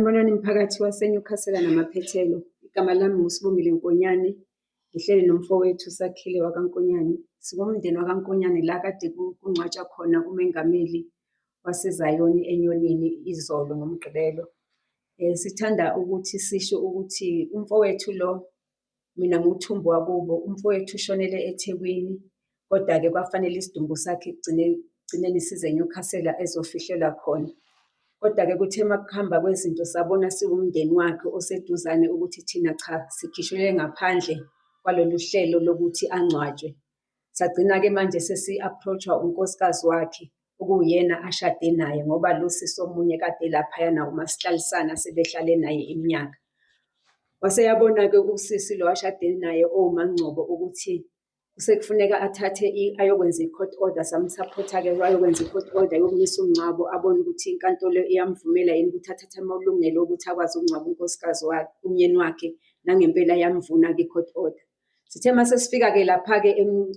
Sanibonani mphakathi waseNewcastle namaphethelo. Igama lami nguSibongile Nkonyane, ngihleli nomfowethu Sakhile wakaNkonyane. Singumndeni wakaNkonyane la kade kungcwatshwa khona umengameli waseZayoni eNyonini izolo ngoMgqibelo. Sithanda ukuthi sisho ukuthi umfowethu lo, mina ngiwuthumbu wakubo, umfowethu ushonele eThekwini, kodwa-ke kwafanele isidumbu sakhe ekugcineni size eNewcastle ezofihlelwa khona. Kodwa-ke kuthe uma kuhamba kwezinto sabona siwumndeni wakhe oseduzane ukuthi thina cha sikhishelwe ngaphandle kwalolu hlelo lokuthi angcwatshwe. Sagcina-ke manje sesi-approach-wa unkosikazi wakhe okuwuyena ashade naye ngoba lo sisi omunye kade elaphayana umasihlalisana sebehlale naye iminyaka. Waseyabona-ke usisi lo ashade naye owuMaNgcobo ukuthi sekufuneka athathe ayokwenza i-court order, samsaphotha-ke wayokwenza i-court order yokumisa umngcwabo, abone ukuthi inkantolo iyamvumela yini ukuthi athathe amalungelo okuthi akwazi ukungcwaba unkosikazi wakhe, umyeni wakhe, nangempela yamvuna-ke i-court order. Sithe uma sesifika-ke lapha-ke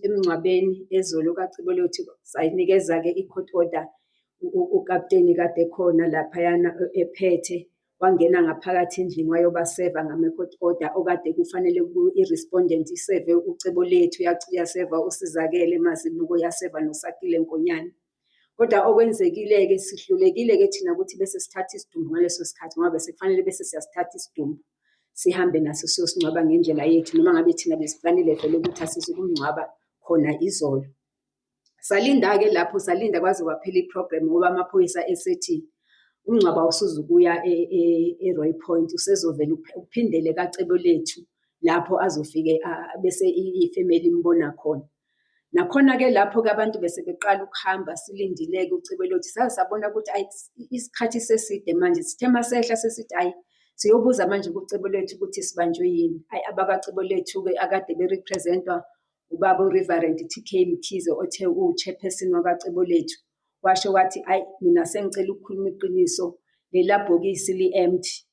emngcwabeni ezolo kaCibolethu, sayinikeza-ke i-court order ukapteni kade ekhona laphayana ephethe, wangena ngaphakathi endlini wayobaseva ngama-court order okade kufanele i-respondent iseve uCebolethu, yaseva uSizakele Mazibuko, yaseva noSakile Nkonyane. Kodwa okwenzekile-ke sihlulekile-ke thina ukuthi bese sithatha isidumbu ngaleso sikhathi ngoba bese kufanele bese siyasithatha isidumbu sihambe naso siyosingcwaba ngendlela yethu noma ngabe thina besiplanile vele ukuthi asizukumngcwaba khona izolo. Salinda-ke lapho salinda kwaze kwaphela i-program ngoba amaphoyisa esethi umngcwabo awusuzukuya e-Roy Point usezovele uphindele kaCebolethu lapho azofike bese ifemeli imbona khona. Nakhona-ke lapho-ke abantu bese beqala ukuhamba silindile-ke uCebolethu saze sabona ukuthi ayi isikhathi seside manje. Sithe masehla sesithi ayi siyobuza manje kuCebolethu ukuthi sibanjwe yini. Ayi abakaCebolethu-ke akade be-represent-wa ubaba uReverend TK Mkhize othe uwu-chairperson wakaCebolethu, washo wathi ayi mina sengicela ukukhuluma iqiniso, lela bhokisi li-empty,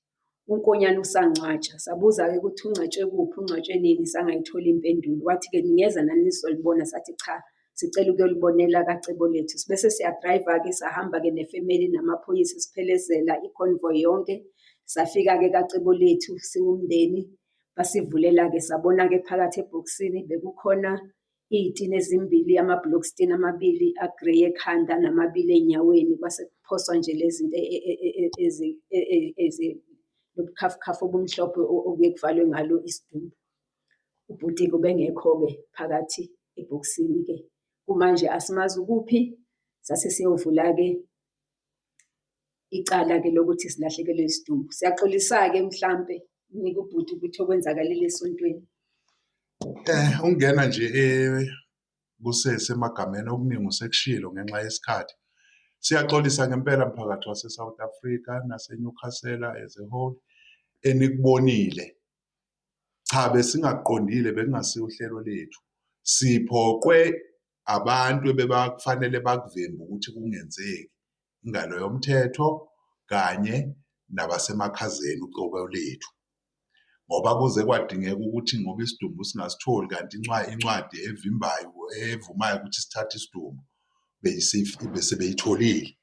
uNkonyane usangcwatsha. Sabuza-ke ukuthi ungcwatshwe kuphi, ungcwatshwe nini, sangayithola impendulo. Wathi-ke ningeza nani nizolibona, sathi cha, sicela ukuyolibonela kaCebolethu. Bese siyadrayiva-ke sahamba-ke nefemeli namaphoyisa siphelezela i-convoy yonke. Safika-ke kaCebolethu siwumndeni, basivulela-ke sabona-ke phakathi ebhokisini bekukhona iy'tini ezimbili, ama-block steen amabili a-grey ekhanda namabili ey'nyaweni, kwase kuphoswa nje lezi zinto lobukhafukhafu obumhlophe okuye kuvalwe ngalo isidumbu. Ubhuti-ke ubengekho-ke phakathi ebhokisini-ke. Kumanje asimazi ukuphi, sase siyovula-ke icala-ke lokuthi silahlekelwe isidumbu. Siyaxolisa-ke mhlampe nginike ubhuti ukuthi okwenzakalile esontweni. Ungena nje kusesemagameni okuningi usekushilo ngenxa yesikhathi. Siyaxolisa ngempela mphakathi wase-South Africa nase-Newcastle as a whole enikubonile. Cha, besingakuqondile, bekungasiwo uhlelo lethu. Siphoqwe abantu ebebakufanele bakuvimbe ukuthi kungenzeki, ingalo yomthetho kanye nabasemakhazeni ucobo lethu. Ngoba kuze kwadingeka ukuthi ngoba isidumbu singasitholi kanti incwadi evimbayo evumayo ukuthi sithathe isidumbu bese beyitholile.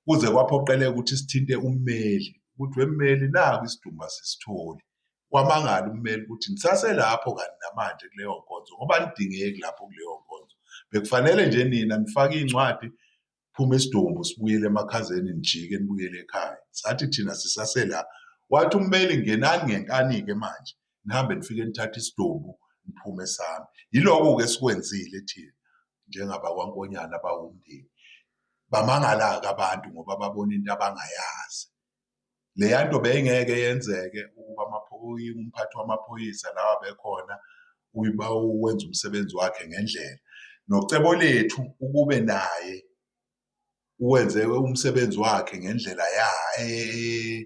Kuze kwaphoqeleka ukuthi sithinte ummeli ukuthi wemmeli naku isidumbu asisitholi. Kwamangala ummeli ukuthi nisaselapho kanti namanje kuleyo nkonzo ngoba anidingeki lapho kuleyo nkonzo. Bekufanele nje nina nifake iy'ncwadi phume isidumbu sibuyele emakhazeni nijike nibuyele ekhaya. Sathi thina sisasela. Wathi ummeli ngenani ngenkani-ke manje nihambe nifike nithathe isidumbu niphume sami. Yiloko-ke esikwenzile thina njengabakwaNkonyane abawumndeni. Bamangala-ke abantu ngoba babona into abangayazi. Leya nto beyingeke yenzeke ukuba umphathi wamaphoyisa lawa bekhona wenza umsebenzi wakhe ngendlela. Nocebo lethu ukube naye uwenze umsebenzi wakhe ngendlela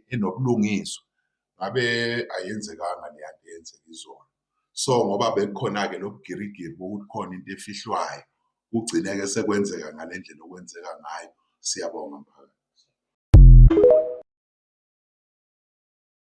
enobulungiswa, ngabe ayenzekanga leya nto eyenzeka izolo. So ngoba bekukhona-ke lobugirigiri bokuthi khona into efihlwayo, kugcine-ke sekwenzeka ngale ndlela okwenzeka ngayo. Siyabonga mphakathi.